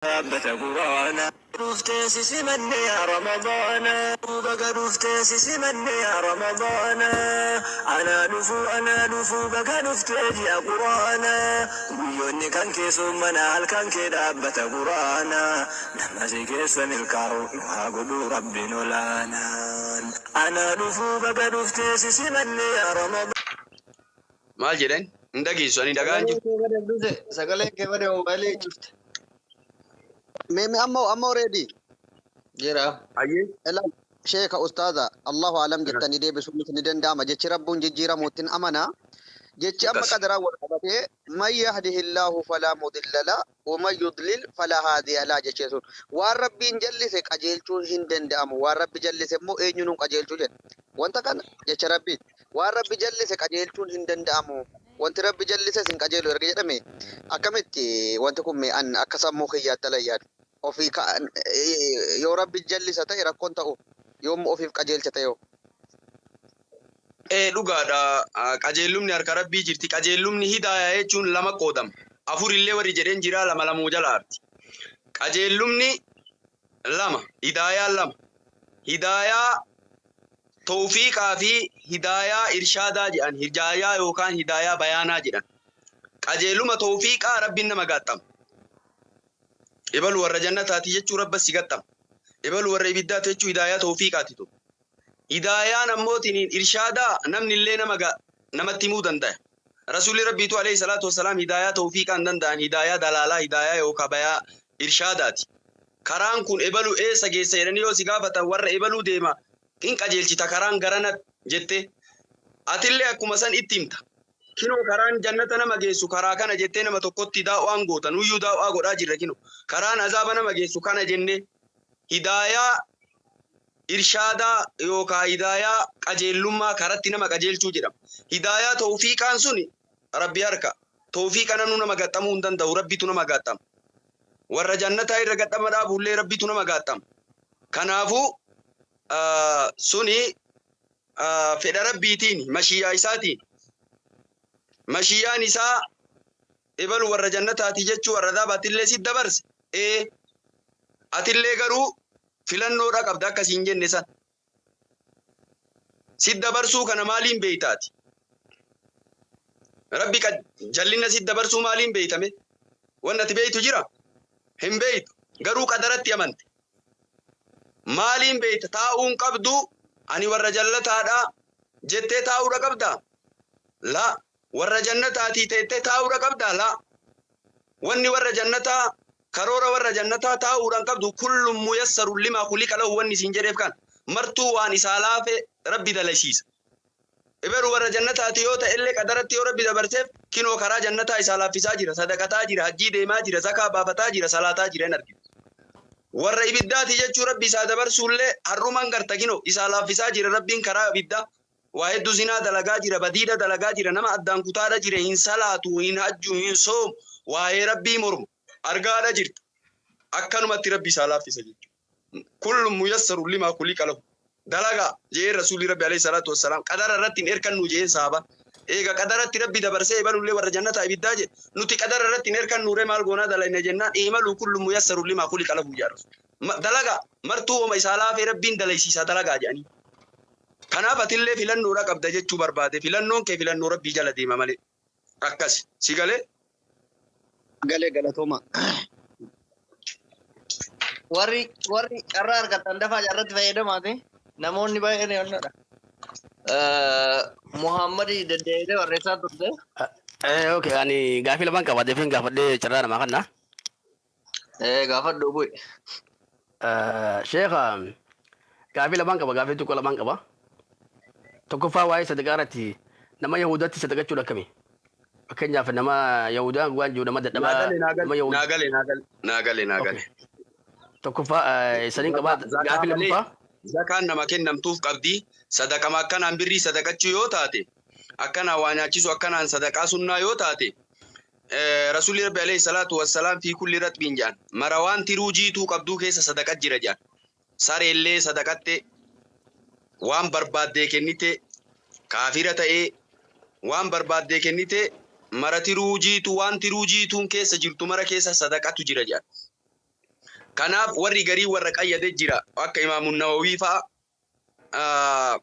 Dhaabbata Qur'aana. Dhuftee si simanne yaa Ramadaana. Baga dhuftee si simanne yaa Ramadaana. Anaa dhufuu anaa dhufuu baga dhuftee ji'a Qur'aana. Guyyoonni kan kee soommana halkan kee dhaabbata Qur'aana. Nama si keessa milkaa'u nu haa godhu Rabbiin olaanaan. Anaa dhufuu baga dhuftee si simanne yaa Ramadaana. Maal jedhan? Hin dhageessu ani dhagaan Sagaleen jiru. kee bade Abduse. Sagaleen kee bade moobaayilii cufte. Mee mee amma amma already Jira. Ayyee. Ela sheeka ustaaza Allahu alam jettanii deebisuun ni danda'ama jechi rabbuun jijjiiramuuttin amana jechi amma Akkas. qadaraan wal qabatee man yahdihillaahu falaa mudilla la wa man yudlil falaa haadiya laa jechee sun waan rabbiin jallise qajeelchuun hin danda'amu waan rabbi jallise immoo eenyuun hin qajeelchu jedha wanta kana jecha rabbiin waan rabbi jallise qajeelchuun hin danda'amu wanti rabbi jallises hin qajeelu erga jedhame akkamitti wanti kun mee an akka sammuu kiyyaatti ala yaadu ofii ka'an yoo rabbi jallisa ta'e rakkoon ta'u yoommoo ofiif qajeelcha ta'e hoo? Ee dhugaadha qajeellumni harka rabbii jirti qajeellumni hidaaya jechuun lama qoodama afur illee warri jedheen jira lama lamuu jala arti qajeellumni lama hidaayaan lama hidaayaa tawfiiqaa fi hidaayaa irshaadaa jedhan hidaayaa yookaan hidaayaa bayaanaa jedhan qajeeluma tawfiiqaa rabbiin nama gaaxxama ebalu warra jannataati jechuu rabba si gaxxama ebalu warra ibiddaati jechuu hidaayaa tawfiiqaati tu hidaayaan ammootiin irshaadaa namni illee nama namatti himuu danda'a rasuulli rabbiitu alayhi salaatu wassalaam hidaayaa tawfiiqaa hin danda'an hidaayaa dalaalaa hidaayaa yookaan bayaa irshaadaati karaan kun ebalu eessa geessa jedhanii yoo si gaafatan warra ebaluu deema in qajeelchita karaan garana jette atillee akkuma san itti himta kinoo karaan jannata nama geessu karaa kana jettee nama tokkotti daa'waan goota nuyyuu daa'waa godhaa jirra kino karaan azaaba nama geessu kana jenne hidaayaa irshaadaa yookaan hidaayaa qajeellummaa karatti nama qajeelchuu jedhama. Hidaayaa tawfiiqaan suni rabbi harka. Tawfiiqa namnu nama gaxxamuu hin danda'u rabbitu nama gaxxama. Warra jannataa irra gaxxama dhaabullee rabbitu nama gaxxama. Kanaafuu suni fedha rabbiitiin mashiyyaa isaatiin mashiyyaan isaa ebalu warra jannataati jechuu warra azaabaattillee si dabarse ee atillee garuu filannoodha qabda akkasiin jenne san si dabarsuu kana maaliin beeytaati rabbi jallina si dabarsuu maaliin beeytame wanni ati beeytu jira hin beeytu garuu qadaratti amante maaliin beeyta taa'uun qabdu ani warra jallataadha jettee taa'uudha qabda la warra jannataatii teettee taa'uudha qabda la wanni warra jannataa karoora warra jannataa taa'uudhaan qabdu kullun muyassarun limaa khuliqa lahu wanni isin jedheef kan martuu waan isaa laafe rabbi dalasiisa. Iberu warra jannataati yoo ta'e illee qadaratti yoo rabbi dabarseef kinoo karaa jannataa isaa laaffisaa jira sadaqataa jira hajjii deemaa jira zakaa baafataa jira salaataa jira hin arginu. Warra ibiddaati jechuu rabbi isaa dabarsuullee har'umaan garta kinoo isaa laaffisaa jira rabbiin karaa ibiddaa waa hedduu zinaa dalagaa jira badiidha dalagaa jira nama addaan kutaadha jira hin salaatu hin hajju hin soomu waa'ee rabbii mormu argaadha jirta akkanumatti rabbi isaa laaffisa jechuudha. Kullu muyassaru limaa khuliqa lahu dalagaa jee rasuulli rabbi alayhi salaatu wassalaam qadara irratti hin erkannu jeen saaba eega qadaratti rabbi dabarsee ebalullee warra jannataa ibiddaa jedhe nuti qadara irratti hin erkannu ree maal goonaa dalayna jennaan imaluu kullu muyassaru limaa khuliqa lahu jedha dalagaa martuu wama isaa laafee rabbiin dalaysiisaa dalagaa jedhanii. Kanaaf atillee filannoodha qabda jechuu barbaade filannoon kee filannoo rabbii jala deema malee akkas si galee. Galee galatooma. Warri warri carraa argattan dafaa carratti fayyadamaati. Namoonni baay'een yoonadha. Muhammad deddeebi'ee barreessaa turte. Okay, ani gaafii lamaan qaba. Deebiin gaafadhee carraa namaa kanna. Gaafadhu bu'i. Sheekha gaafii lamaan qaba. Gaafii tokko lamaan qaba. Tokkoffaa waa'ee sadaqaa irratti nama Yahudaatti sadaqachuun akkami? Fakkeenyaaf nama Yahudaa waan jiru nama dadhabaa nama Yahudaa. Naa gale naa gale naa gale naa gale. Tokkoffaa saniin qaba. Gaafii lammaffaa. Zakaan nama kennamtuuf qabdi. Sadaqama akkanaan birrii sadaqachuu yoo taate akkanaan waa nyaachisu akkanaan sadaqaa sunnaa yoo taate rasuulli rabbi alayhi salaatu wassalaam fi kulli ratbiin jedhan mara waan tiruu jiituu qabduu keessa sadaqa jira jedhan sareellee sadaqatte waan barbaaddee kennite kaafira ta'ee waan barbaaddee kennite mara tiruu jiitu waan tiruu jiituun keessa jirtu mara keessa sadaqatu jira jedhan. Kanaaf warri garii warra qayyade jira akka Imaamu Nawawii fa'a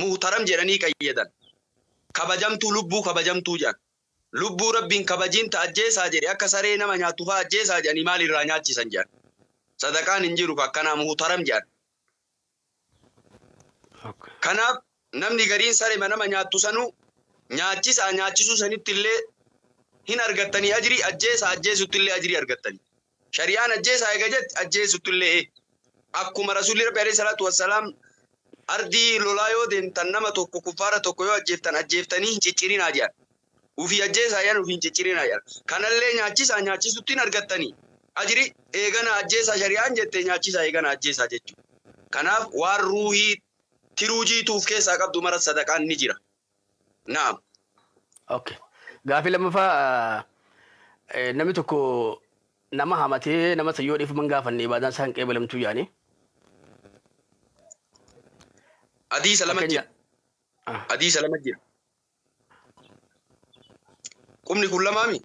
muhtaram jedhanii qayyadan. Kabajamtuu lubbuu kabajamtuu jedhan. Lubbuu Rabbiin kabajiin ta ajjeesaa jedhe akka saree nama nyaattu fa'a ajjeesaa jedhanii maal irraa nyaachisan jedhan. Sadaqaan hin jiru akkanaa muhtaram jedhan. Kanaaf namni gariin saree nama nyaattu sanuu nyaachisaa nyaachisuu sanitti illee hin argattanii ajrii, ajjeesaa ajjeesutti illee ajrii argattanii. Shari'aan ajjeesaa eega jette ajjeesutti illee akkuma Rasuulli Rabbi alayhi salaatu wassalaam ardii lolaa yoo deemtan nama tokko kuffaara tokko yoo ajjeeftan ajjeeftanii hin ciccirinaa jedhan. Ufii ajjeesaa jedhan, ufii hin ciccirinaa jedhan. Kanallee nyaachisaa nyaachisutti hin argattanii. Ajri eegana ajjeesaa shari'aan jette nyaachisaa eegana ajjeesaa jechuudha. Kanaaf waan ruuhii tiruu jiituuf keessaa qabdu mara sadaqaan ni jira. Naam. Okay. Gaafii lammaffaa, namni tokko nama hamatee nama sayyoo dhiifama hin gaafanne ibaadaan isaa hin qeebalamtuu yaani. Hadiisa lama jira. Hadiisa lama jira. Qubni kun lamaami?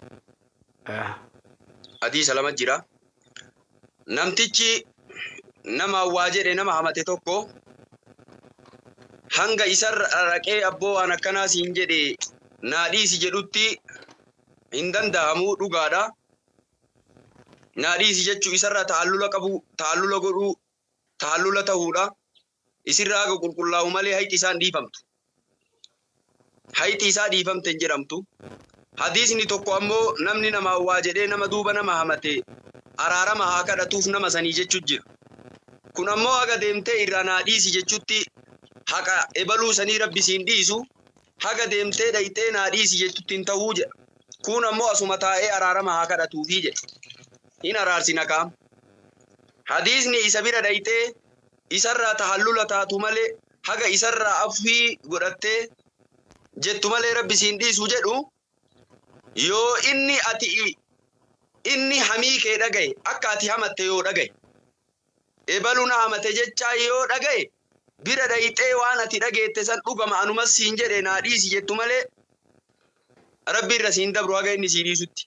Hadiisa lama jira. Namtichi nama waa jedhe nama hamate tokko hanga isarra raqee abboo waan akkanaa siin jedhe naa dhiisi jedhutti hin danda'amu dhugaadha. Naa dhiisi jechuu isarraa taallula qabu, taallula godhuu, taallula ta'uudha. Isirraa haga qulqullaa'u malee hayxi isaan dhiifamtu. Hayxi isaa dhiifamte hin jedhamtu. Hadiisni tokko ammoo namni namaa waa jedhee nama duuba nama hamate araarama haa kadhatuuf nama sanii jechuu jira. Kun ammoo haga deemtee irraa naa dhiisi jechutti haqa ebaluu sanii Rabbi siin dhiisu, haga deemtee dhayxee naa dhiisi jechutti hin ta'uu jedha. Kun ammoo asuma taa'ee araarama haa kadhatuufii jedha. Hin araarsina kaam. Hadiisni isa bira dhayxee isarraa tahallula taatu malee haga isarraa afwii godhattee jettu malee Rabbi siin dhiisu jedhu, yoo inni ati inni hamii kee dhagaye akka ati hamatte yoo dhagaye ebalu na hamate jechaa yoo dhagaye bira dhayxee waan ati dhageette san dhugama anumas siin jedhe naa dhiisi jettu malee Rabbi irra siin dabru haga inni sii dhiisutti.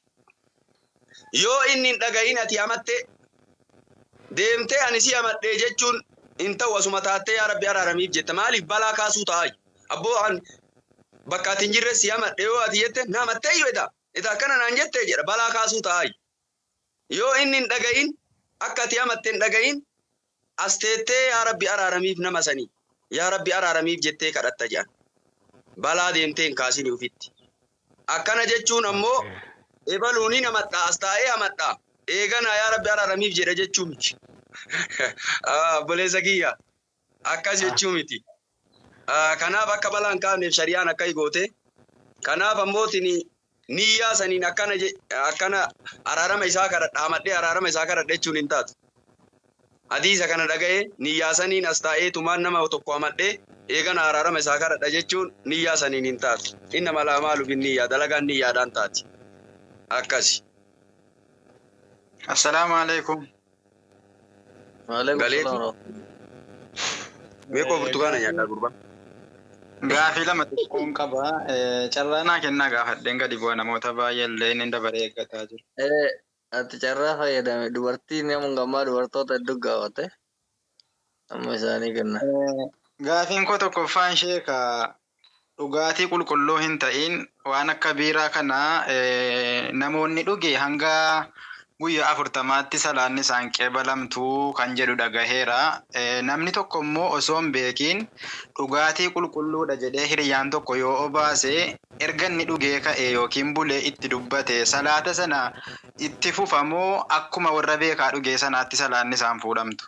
Yoo inni hin dhagayin ati hamatte deemtee ani si hamadhee jechuun hin ta'u, asuma taattee yaa Rabbi araaramiif jetta. Maaliif balaa kaasuu ta'aa? Abboo an bakka ati hin jirre si hamadhe yoo ati jette na hamattee iyyuu edaa. Edaa akkana naan jettee jedha, balaa kaasuu ta'aa. Yoo inni hin dhagayin akka ati hamatte hin dhagayin as teettee yaa Rabbi araaramiif nama sanii, yaa Rabbi araaramiif jettee kadhatta jedhan. Balaa deemtee hin kaasini ufitti. Akkana jechuun ammoo ebaluu ni hamadha, as taa'ee hamadha eeganaa yaa Rabbi araaramiif jedha jechuu miti. Obboleessa kiyya, akkas jechuu miti. Kanaaf akka balaa hin kaafneef shari'aan akka goote. Kanaaf ammoo tini niyyaa saniin akkana akkana araarama isaa kadhadha, hamadhee araarama isaa kadhadha jechuun hin taatu. Hadiisa kana dhaga'ee niyyaa saniin as taa'ee tumaan nama tokko hamadhee eegana araarama isaa kadhadha jechuun niyyaa saniin hin taatu. Innama al-a'maalu binniyyaa, dalagaan niyyaadhaan taati. Akkasi. Assalaamu alaikum. Waalaikum Galeeti. salaam. Meeqoo burtukaana nyaadhaa gurbaa? Gaafii lama xiqqoon qaba. Carraa naa kennaa, gaafadheen gadi bu'a, namoota baay'ee illee inni dabaree eeggataa jiru. Ati carraa fayyadame, dubartiin nama gammaa dubartoota hedduu gaafate. Amma isaanii kenna. Gaafiin koo tokkoffaan sheeka, dhugaatii qulqulluu hin ta'in waan akka biiraa kana namoonni dhuge hanga guyyaa 40tti salaanni isaan qeebalamtu kan jedhu dhagaheera. Namni tokko immoo osoo hin beekiin dhugaatii qulqulluudha jedhee hiriyaan tokko yoo obaase, erga inni dhugee ka'e yookiin bulee itti dubbate, salaata sana itti fufamoo akkuma warra beekaa dhugee sanaatti salaanni isaan fuudhamtu?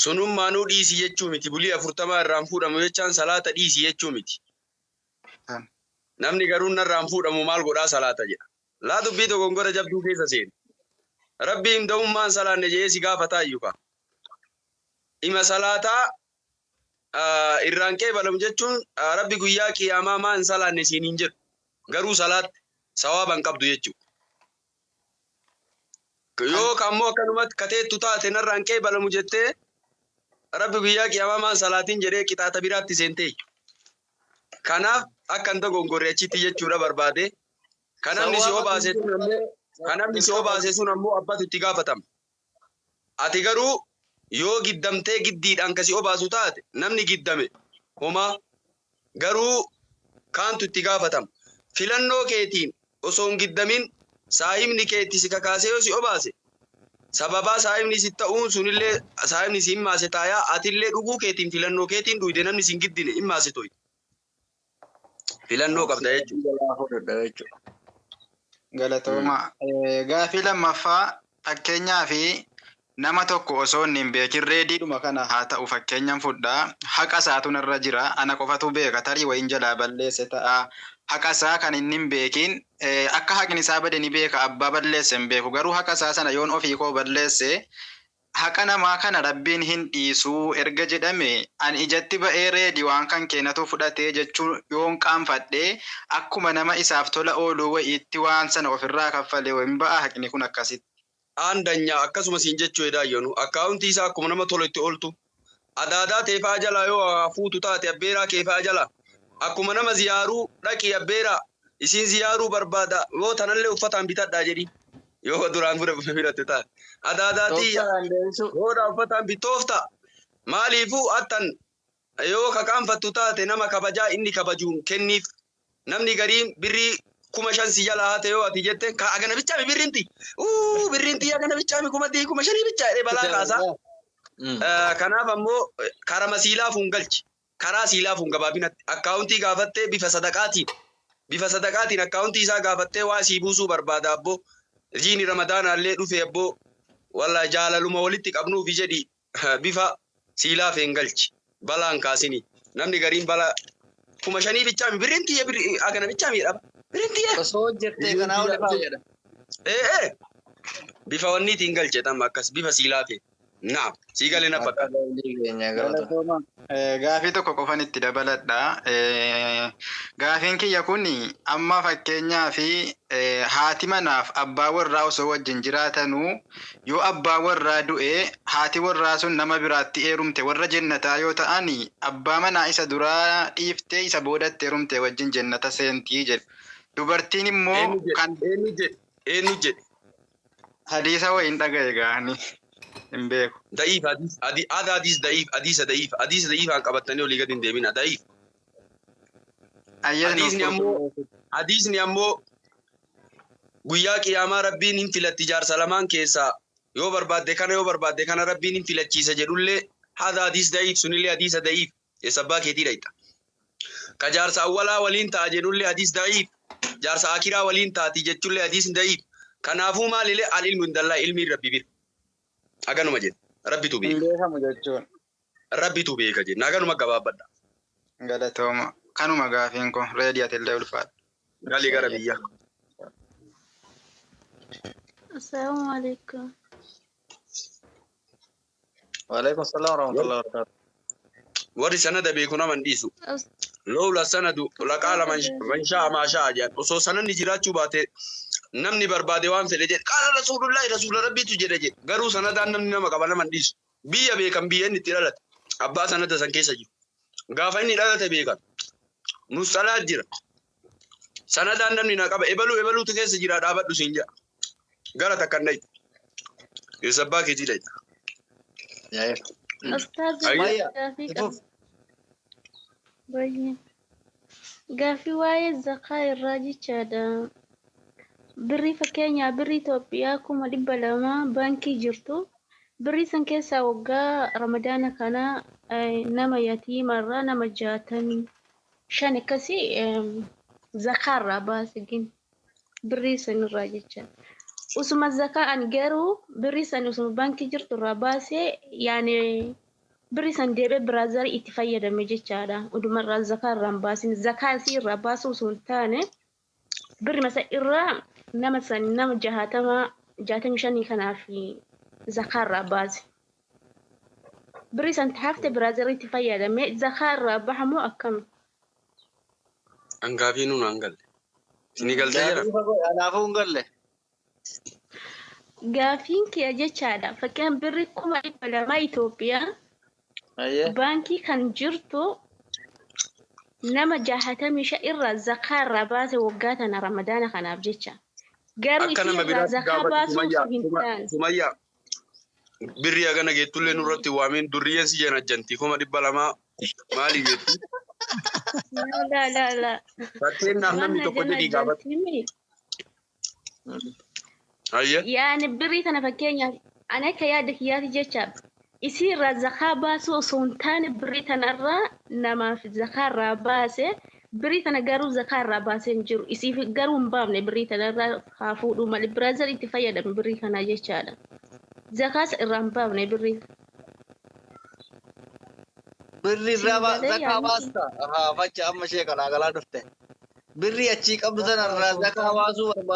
Sunummaanuu dhiisi jechuu miti. Bulii 40 irraan fuudhamu jechaan salaata dhiisi jechuu miti. Namni garuu narraan fuudhamu maal godhaa salaata jedha. Laa, dubbii dogongora jabduu keessa seenu. Rabbiin da'ummaan salaanne jedhee si gaafataa iyyuu ka. Ima salaataa irraan qeebalamu jechuun Rabbi guyyaa qiyaamaa maa hin salaanne siin hin jedhu. Garuu salaatte sawaaba hin qabdu jechuudha. Yoo ammoo akkanumatti kateettu taate narraan qeebalamu jettee Rabbi guyyaa qiyaamaa maan salaatiin jedhee qixaata biraatti seentee. Kanaaf akka hin dogongorre achitti jechuudha barbaade. Kan namni si obaase sun ammoo kan namni si obaase sun ammoo abbatu itti gaafatama. Ati garuu yoo giddamtee giddiidhaan kasi obaasu taate namni giddame homaa garuu kaantu itti gaafatama. Filannoo keetiin osoo hin giddamin saahibni keetti si kakaasee yoo si obaase sababaa saahibni si ta'uun sunillee saahibni si himmaase taayaa atillee dhuguu keetiin filannoo keetiin dhuyde namni si hin giddine himmaase toyi. Filannoo qabda jechuudha. Jalaa fudhadha jechuudha. Galatooma. Gaafii lammaffaa fakkeenyaa fi nama tokko osoo inni hin beekin reediidhuma kana haa ta'u fakkeenyaan fudhaa haqa isaatu narra jira ana qofatu beeka tarii wayiin jalaa balleesse ta'a haqa isaa kan inni hin beekin akka haqni isaa bade ni beeka abbaa balleesse hin beeku garuu haqa isaa sana yoon ofii koo balleesse haqa namaa kana rabbiin hin dhiisuu erga jedhame ani ijatti ba'ee reedi waan kan keenatu fudhatee jechuun yoon qaanfadhee akkuma nama isaaf tola ooluu wayiitti waan sana ofirraa kaffalee wayiin ba'a haqni kun akkasitti. Aandanyaa akkasuma siin jechuu hedaayyonu akkaawuntii isaa akkuma nama tola itti ooltu adaadaa teefaa jala yoo fuutu taate abbeeraa keefaa jala akkuma nama ziyaaruu dhaqii abbeeraa isiin ziyaaruu barbaada yoo tanallee uffataan bitadhaa jedhi yoo duraan fudhatte taate adaadaa tiyya Tooftaan deebisuu. yoodha uffataan bitoofta maaliifuu attan yoo kakaanfattu taate nama kabajaa inni kabajuun kenniif namni gariin birrii 5,000 si jala haate yoo ati jette ka agana bichaami birrinti uu birrinti agana bichaami 5,000 bichaa jedhee balaa kaasaa. Kanaaf ammoo karama siilaafuun galchi karaa siilaafuun gabaabinatti akkaawuntii gaafattee bifa sadaqaatiin akkaawuntii isaa gaafattee waa sii buusuu barbaada abboo jiini ramadaanaallee dhufe abboo walla jaalaluma walitti qabnuufi jedhi bifa siilaafeen galchi balaan kaasini namni gariin balaa 5,000 bichaami birrinti agana bichaami jedhama birrinti. Osoo hojjettee kanaa oli faa jedha. Ee bifa wanniitiin galche tamma akkas bifa siilaafeen naam sii galee na fakkaata. Keenya galata. Galatooma. Gaafii tokko qofan itti dabaladha. Gaafiin kiyya kun amma fakkeenyaa fi haati manaaf abbaa warraa osoo wajjin jiraatanuu yoo abbaa warraa du'e haati warraa sun nama biraatti heerumte warra jennataa yoo ta'an abbaa manaa isa duraa dhiiftee isa boodatti heerumte wajjin jennata seentii jedhu. Dubartiin immoo Eenyu jedhe? kan Eenyu jedhe? Eenyu jedhe? hadiisa wayiin dhaga'e gaani hin beeku. Da'iif hadiis adi hadiis da'iif hadiisa da'iif hadiisa da'iifaan qabattanii olii gadi hin deemina da'iif. Ayyaanni Hadiisni ammoo hadiisni ammoo guyyaa qiyaamaa rabbiin hin filatti jaarsa lamaan keessaa yoo barbaadde kana yoo barbaadde kana rabbiin hin filachiisa jedhullee haadha hadiis da'iif sunillee hadiisa da'iif eessa abbaa keetii dhayxa. Ka jaarsa awwalaa waliin ta'a jedhullee hadiis da'iif jaarsa akiraa waliin taati jechuullee hadiisni da'iif. Kanaafuu maalilee al ilmu hin dallaa ilmiin rabbi bira. Aganuma jedhe rabbitu Hin beeka beekamu jechuun. rabbitu beeka jedhe aganuma gabaabbadha. Galatooma. Kanuma gaafiin kun reedii atillee ulfaadha. Galii gara biyyaa. Assalamu alaikum. Waalaikum salaam warahmatullahi wabarakatuh. Warri sanada beeku nama hin dhiisu. Lowla sanadu laqaala man sha'a maa sha'a jedhan osoo sanadni jiraachuu baate namni barbaade waan fedhe jedhe qaala rasuulullaahi rasuula rabbiitu jedhe jedhe garuu sanadaan namni nama qaba nama hin dhiisu. Biyya beekan biyya inni itti dhalate abbaa sanada san keessa jiru. Gaafa inni dhalate beekan musxalaa jira. Sanadaan namni na qaba ebaluu ebaluutu keessa jira dhaabadhu siin jedha. Gara takka hin dhayitu. Keessa abbaa keetii dhayita. Yaa'eef. Ustaaz Sumayya, gaafii ifuuf. qaba. Baay'ee. Gaafii waa'ee zakaa irraa jechaadha. Birrii fakkeenyaa birrii Itoophiyaa 200,000 baankii jirtu. Birrii san keessaa waggaa Ramadaana kana nama yatiimarraa nama 65 akkasii zakaarraa baase gin birrii sanirraa jechaadha. Usuma zakaa ani garuu birrii san usuma baankii jirtu irraa baasee yaani birrii san deebee biraazarii itti fayyadame jechaadha. Udumarraa zakaa irraa hin baasin. Zakaa isii irraa baasuu osoo hin taane birri masa irraa nama san nama 60 65 kanaaf zakaa irraa baase. Birrii san hafte biraazarii itti fayyadame zakaa irraa bahamoo akkam? Hangaafii nuun hangalle. Isinii galtee jira? Gaafii fagoo anaafuu hin galle. Gaafiin kiyya jechaadha. Fakkeenyaaf birri 200,000 Itoophiyaa Ayyee. baankii kan jirtu nama 65 irraa zakaa irraa baase waggaa tana Ramadaana kanaaf jecha. Garuu Akka isii nama irraa biraatti zakaa gaafadhu baasuu Sumayyaa. osoo hin taane. Sumayyaa. Birrii hagana geettullee nurratti waameen durriyyeen si janajjanti 200,000 maali jettu. Laa laa laa. Fakkeenyaaf Waan namni na tokko jedhii gaafata. janajjanti. Ayya. Yaani birrii tana fakkeenyaaf ani akka yaada kiyyaati jecha isii irraa zakaa baasuu osoo hin taane birrii tanarraa namaaf zakaa irraa baase birrii tana garuu zakaa irraa baasee hin jiru isiif garuu hin baafne birrii tanarraa haa fuudhuu malee biraazil itti fayyadame birrii kana jechaadha. Zakaas irraa hin baafne birrii. Birri irraa Siin galee zakaa yaadni baasta. Ahaa, facha amma ishee kalaa galaa dhufte. Birri achii qabdu sanarraa zakaa baasuu barbaada.